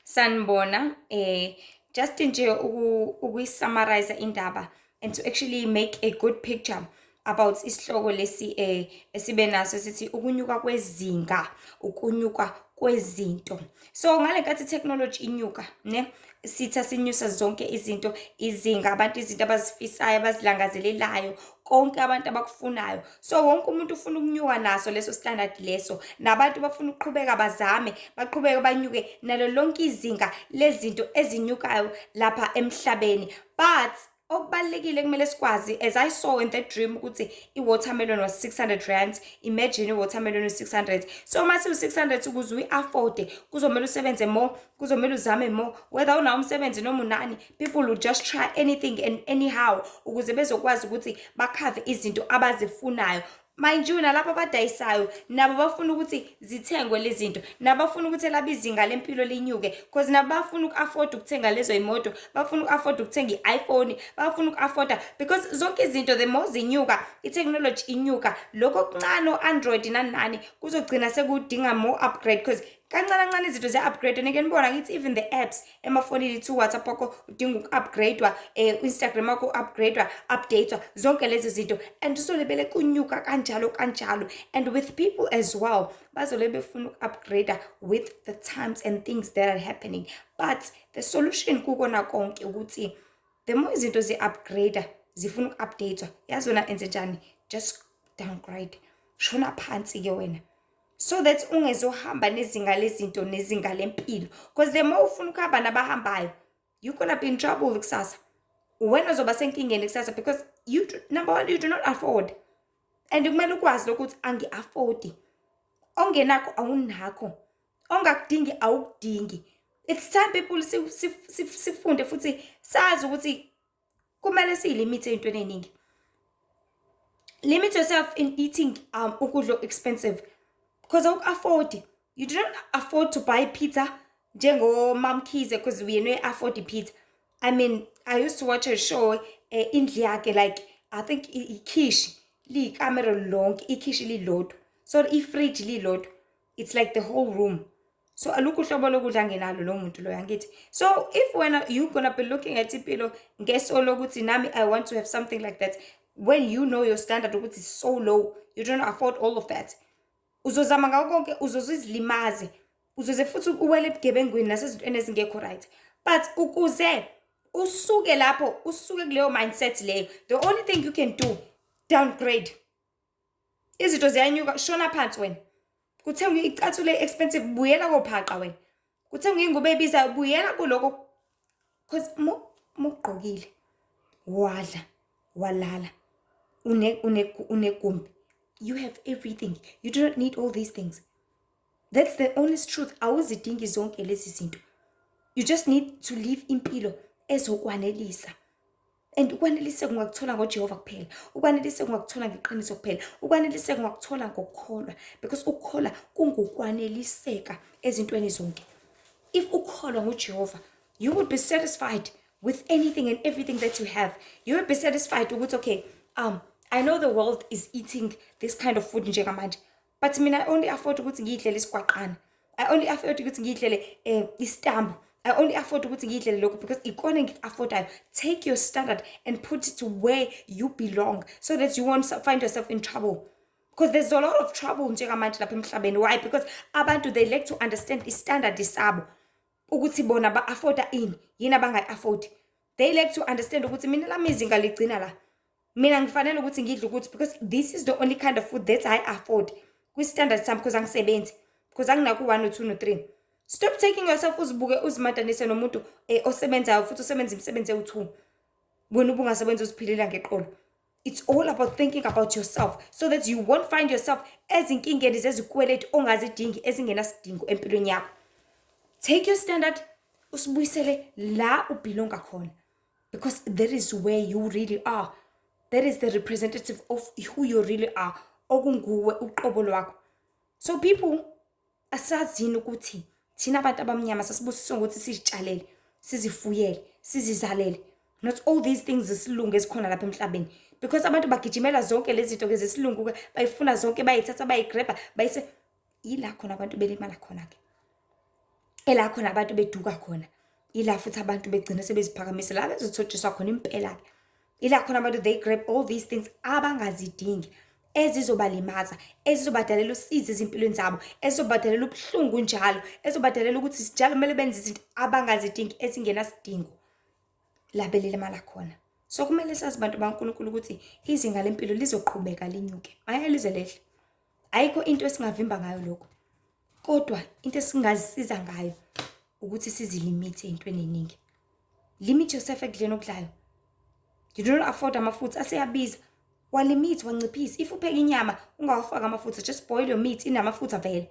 Sanibona, just nje ukuyi-summarize indaba and to actually make a good picture about isihloko lesi esibe naso sithi ukunyuka kwezinga, ukunyuka kwezinto. So ngale nkathi i-technology inyuka, ne, sitha sinyusa zonke izinto, izinga abantu, izinto abazifisayo, abazilangazelelayo, konke abantu abakufunayo. So wonke umuntu ufuna ukunyuka naso leso standard leso, nabantu bafuna ukuqhubeka bazame, baqhubeke banyuke nalo lonke izinga lezinto ezinyukayo lapha emhlabeni. But okubalulekile kumele sikwazi, as I saw in that dream ukuthi i-watermelon was R600. Imagine i-watermelon u-600. So mase u-600, ukuze uyi-afford kuzomele usebenze more, kuzomele uzame more, whether unawo umsebenzi noma unani. People will just try anything and anyhow ukuze bezokwazi ukuthi ba-cover izinto abazifunayo. Mind you, nalabo abadayisayo nabo bafuna ukuthi zithengwe lezi zinto, nabo bafuna ukuthi elabo izinga lempilo linyuke, because nabo bafuna uku-afford ukuthenga lezo yimoto, bafuna uku-afford ukuthenga i-iPhone, bafuna uku-afforda, because zonke izinto, the more zinyuka, i-technology inyuka, lokho okuncane, o-Android nani nani, kuzogcina sekudinga more upgrade, because kancane kancane izinto ziya-upgrade. Nike nibona ngithi even the apps emafonini, to WhatsApp wakho udinga uku-upgrade-wa, u-Instagram wakho u-upgrade-wa, update-wa, zonke lezi zinto, and uzolebele kunyuka kanjalo kanjalo. And with people as well, bazole befuna uku-upgrade with the times and things that are happening. But the solution kukona konke ukuthi the more izinto zi-upgrade, zifuna uku-update-wa, yazi wena enze njani? Just downgrade, shona phansi-ke wena, so that ungezohamba nezinga lezinto nezinga lempilo, because the more ufuna ukuhamba nabahambayo, you're gonna be in trouble kusasa. Wena uzoba senkingeni kusasa, because number one, you do not afford, and kumele ukwazi lokhu ukuthi angi-affordi. Ongenakho awunakho, ongakudingi awukudingi. It's time, people, sifunde futhi sazi ukuthi kumele siyi-limit ey'ntweni ey'ningi. Limit yourself in eating ukudla expensive, because awuku-afford. You do not afford to buy pizza njengoMamkhize, because wena uyi-afford i-pizza. I mean, I used to watch a show, indlu yakhe, like, I think ikhishi liyikamero lonke, ikhishi lilodwa, so ifridge lilodwa, it's like the whole room. So alukho uhlobo lokudla angenalo lo muntu loyo, angithi? So if wena you gonna be looking at impilo ngeso lokuthi nami I want to have something like that, when you know your standard ukuthi is so low, you don't afford all of that, uzozama ngako konke, uzoze uzilimaze, uzoze futhi uwele ebugebengwini nasezintweni ezingekho right. But ukuze usuke lapho, usuke kuleyo mindset leyo, the only thing you can do, downgrade. Izinto ziyanyuka, shona phansi wena. Kuthengwa icathulo expensive, buyela kophaqa wena. Kuthengwa ingubo ebizayo, buyela kuloko, because mugqokile, wadla, walala, unegumbi, you have everything. You do not need all these things. That's the honest truth. Awuzidingi zonke lezi zinto. You just need to live impilo ezokwanelisa, and ukwaneliseka ungakuthola ngoJehova kuphela. Ukwaneliseka ungakuthola ngeqiniso kuphela. Ukwaneliseka ungakuthola ngokukholwa, because ukukholwa kungukwaneliseka ezintweni zonke. If ukholwa nguJehova, you would be satisfied with anything and everything that you have. You would be satisfied ukuthi, okay, I know the world is eating this kind of food njengamanje, but mina I only afford ukuthi ngiyidlele isigwaqana, I only afford ukuthi ngiyidlele isitambu, I only afford ukuthi ngiyidlele lokhu, because ikona engiku-affordayo. Take your standard and put it to where you belong, so that you won't find yourself in trouble, because there's a lot of trouble njengamanje lapha emhlabeni. Why? Because abantu, they like to understand i-standard sabo, ukuthi bona ba-afforda ini, yini abangayi-afford. They like to understand ukuthi mina lami izinga ligcina la, mina ngifanele ukuthi ngidle ukuthi, because this is the only kind of food that I afford kwi-standard sami, because angisebenzi, because anginakho u-one, no-two, no-three. Stop taking yourself, uzibuke, uzimatanise nomuntu osebenzayo futhi usebenza imisebenzi ewu-two, wena ubungasebenzi, uziphilela ngeqolo. It's all about thinking about yourself so that you won't find yourself ezinkingeni zezikweletu ongazidingi, ezingenasidingo empilweni yakho. Take your standard, usibuyisele la u-belonga khona, because that is where you really are. That is the representative of who you really are, okunguwe uqobo lwakho. So people, asazini ukuthi thina abantu abamnyama sasibusiswe ngokuthi sizitshalele, sizifuyele, sizizalele, not all these things zesilungu ezikhona lapha emhlabeni, because abantu bagijimela zonke lezi zinto ke zesilungu ke, bayifuna zonke, bayithatha, bayi-graba, bayise yila khona abantu belimala khona-ke. Ela khona abantu beduka khona, ila futhi abantu begcina sebeziphakamisa, la bezothotshiswa khona impela-ke. Ila khona abantu they grab all these things abangazidingi, ezizobalimaza, ezizobadalela usizi ezimpilweni zabo, ezizobadalela ubuhlungu njalo, ezizobadalela ukuthi njalo kumele benze izinto abangazidingi, ezingenasidingo, la belilimala khona. So kumele sazi bantu baNkulunkulu ukuthi izinga lempilo lizoqhubeka linyuke, angeke lize lehle. Ayikho into esingavimba ngayo lokho. Kodwa into esingazisiza ngayo ukuthi sizilimithe ey'ntweni ey'ningi. Limit yourself ekudleni okudlayo. You do not afford amafutha, aseyabiza. Walimit, wanciphisa. If upheka inyama, ungawafaki amafutha, just boil your meat inamafutha vele.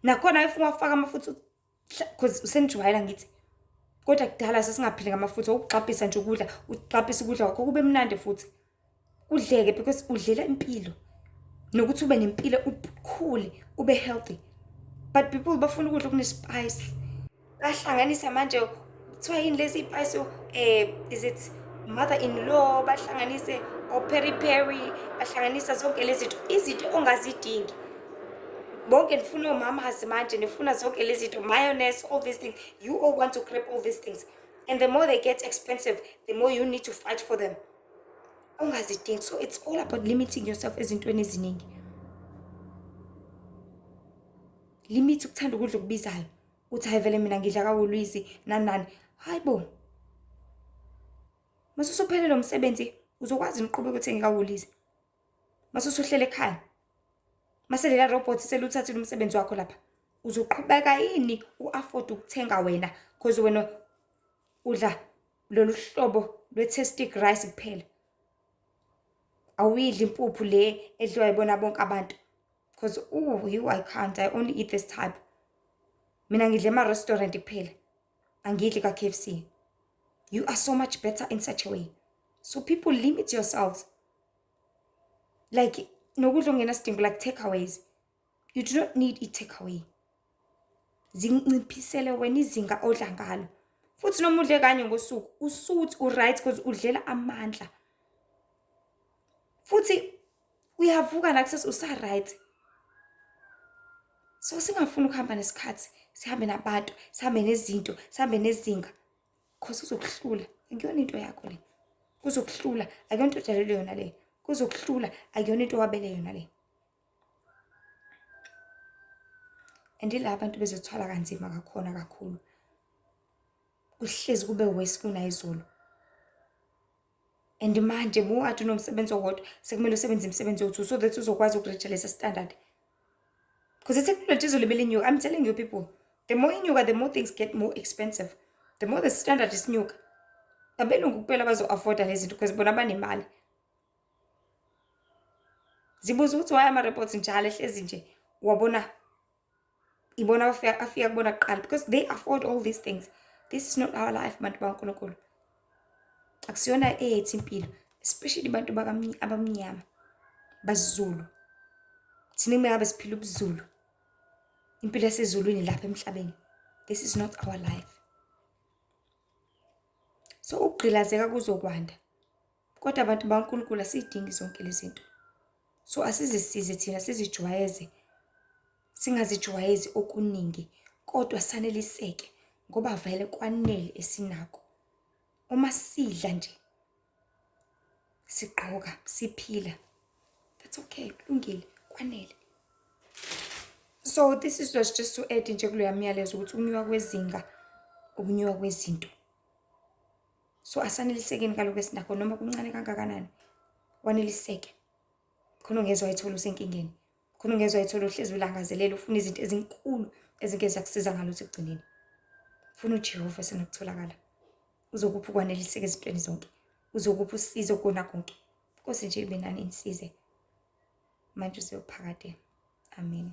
Nakhona if ungawafaka amafutha, cause usenijwayela ngithi. Kodwa kudala sasingaphili ngamafutha, ukuxaphisa nje ukudla, uxaphisa ukudla kwakho kube mnandi futhi. Kudleke because udlela impilo. Nokuthi ube nempilo, ukhule, ube healthy. But people bafuna ukudla okune-spice. Bahlanganisa manje, kuthiwa yini lezi iy'spice, is it mother-in-law, bahlanganise o-peri peri, bahlanganisa zonke lezi zinto, izinto ongazidingi. Bonke nifuna oMama's manje, nifuna zonke lezi zinto, mayonnaise, all these things. You all want to grab all these things. And the more they get expensive, the more you need to fight for them. Ongazidingi. So it's all about limiting yourself ezintweni eziningi. Limit ukuthanda ukudla okubizayo. Uthi hayi vele mina ngidla kaWoolies nani nani. Hayi bo. Mase usuphelele umsebenzi uzokwazi niqhubeke uthenge kaWoolies. Mase usuhlele ekhaya. Mase lela robot seluthathile umsebenzi wakho lapha. Uzoqhubeka yini u-afford ukuthenga wena cause wena udla lolu hlobo lwe-tastic rice kuphela. Awuyidli impuphu le edliwa yibona bonke abantu. Cause ooh, you I can't, I only eat this type. Mina ngidla ema-restaurant kuphela. Angidli ka-KFC. You are so much better in such a way. So people, limit yourselves. Like nokudla okungenasidingo, like takeaways. You do not need i-takeaway. Zinciphisele wena izinga odla ngalo. Futhi noma udle kanye ngosuku, usuthi u-right because udlela amandla. Futhi uyavuka nakusasa usa-right. So singafuni ukuhamba nesikhathi, sihambe nabantu, sihambe nezinto, sihambe nezinga. Cause kuzokuhlula, akuyona into yakho le. Kuzokuhlula, akuyona into ojalele yona le. Kuzokuhlula, akuyona into owabele yona le. And ila abantu bezothwala kanzima kakhona kakhulu. Kuhlezi kube worse kunayizolo. And manje buwade unomsebenzi owodwa, sekumele usebenze imisebenzi yowu-two so that uzokwazi ukureacha lesa standard. Because i-technology izolibele inyuka. I'm telling you people, the more inyuka, the more things get more expensive. The more the standard isinyuka. Abelungu kuphela bazo-afforda lezi zinto because bona banemali. Zibuza ukuthi why ama-reports njalo ehlezi nje wabona ibona afika afika kubona kuqala because they afford all these things. This is not our life, bantu bakaNkulunkulu. Akusiyona eyethu impilo, especially abantu abamnyama baZulu. Thina kumele ngabe siphila ubuZulu. Impilo yasezulwini lapha emhlabeni. This is not our life. So ukugqilazeka kuzokwanda. Kodwa abantu bakaNkulunkulu asiyidingi zonke lezi zinto. So asizisize thina, sizijwayeze. Singazijwayezi okuningi kodwa saneliseke ngoba vele kwanele esinako. Uma sidla nje, sigqoka, siphila, that's okay, kulungile, kwanele. So this is was just to add nje kuloya myalezo ukuthi ukunyuka kwezinga, ukunyuka kwezinto. So asanelisekeni kalokhu esinakho noma kuncane kangakanani. Waneliseke. Khona ungeze wayithola usenkingeni. Khona ungeze wayithola uhlezi ulangazelela ufuna izinto ezinkulu ezingeke zakusiza ngalutho ekugcineni. Funa uJehova senokutholakala. Uzokupha ukwaneliseka ezintweni zonke. Uzokupha usizo kona konke. Nkosi nje ibe nani inisize. Manje useyophakade. Amen.